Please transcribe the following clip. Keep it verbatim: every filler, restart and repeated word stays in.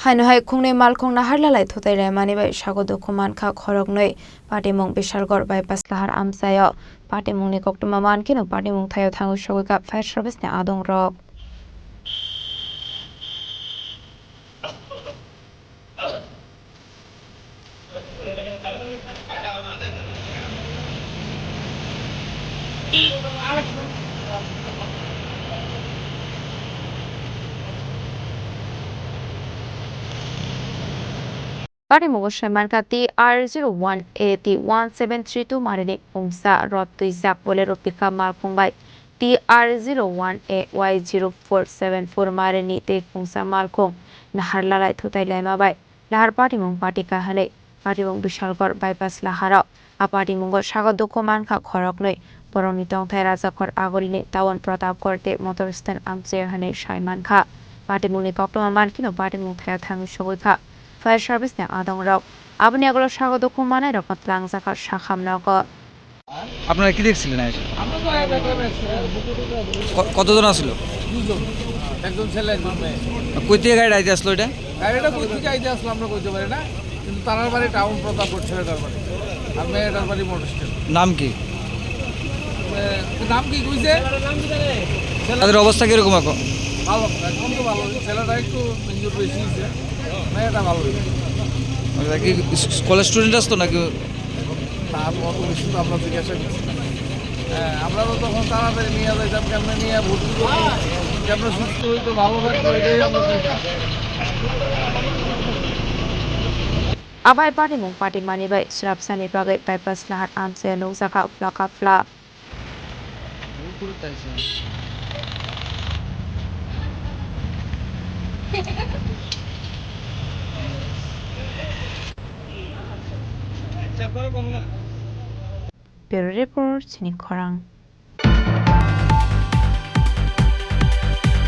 Haino hai khungnwi malkhung naharlalai thutai laimani bai sago dukhu mankha khoroknwi. Patimung Bishalgarh bypass lahar amchaio. Patimungni koktwma mankheno patimung thaio thangwi sogwikha fire service ni adongrok. Gari mugo saimankha T R zero one A T one seven three two marini pungsa rot twijak Bolero pickup malkhung bai T R zero one A Y zero four seven four marini tei pungsa malkhung nahar lalai thutai laima bai. Lahar patimung patika hwnwi patimung Bishalgarh bypass laharo. A patimungo sago dukhu mankha khoroknwi. Borokni tongthai Rajakhor Agulini town Pratapgarh tei motor stand amchaio hwnwi sai mankha. Patimungni koktwma mankheno patimung thaio thangwi sogwikha fire service ni adongrok. Aboni agulo sago dukhu manairokno twlangjakha sakham nogo. আপনারা কি দেখছিলেন এসে? আমরা তো এক একজন এসেছিলাম। ক-, কতজন আসলো? দুজন, একজন ছেলে, একজন মেয়ে। কই থেকে গাড়ি আইতে আসলো এটা? গাড়িটা কই থেকে আইতে আসলো আমরা কইতে পারি না, কিন্তু তারার বাড়ি টাউন প্রতাপগড়, ছেলেটার বাড়ি, আর মেয়েটার বাড়ি মোটর স্ট্যান্ড। নাম কি? এ, নাম কি কইছে? তাদের অবস্থা কিরকম এখন? ভালো, এখন তো ভালো। ছেলেটা একটু ইনজুর বেশি হয়েছে, মেয়েটা ভালো হয়েছে। আচ্ছা, কি স-, কলেজ স্টুডেন্ট আসতো নাকি? তারপর পুলিশ তো আমরা জিজ্ঞাসা করছি। হ্যাঁ, আমরা তো তখন তাড়াতাড়ি নিয়ে যাইতাম, কেমনে নিয়ে ভর্তি করবো, কেমনে সুস্থ হইতো, ভালো থাকতো, এটাই আমরা চিন্তা। Abai patimung patimani bai srapsani bagwi bypass lahar amchaio nukjakha phlaka phla. Bureau Report, Chini Khorang.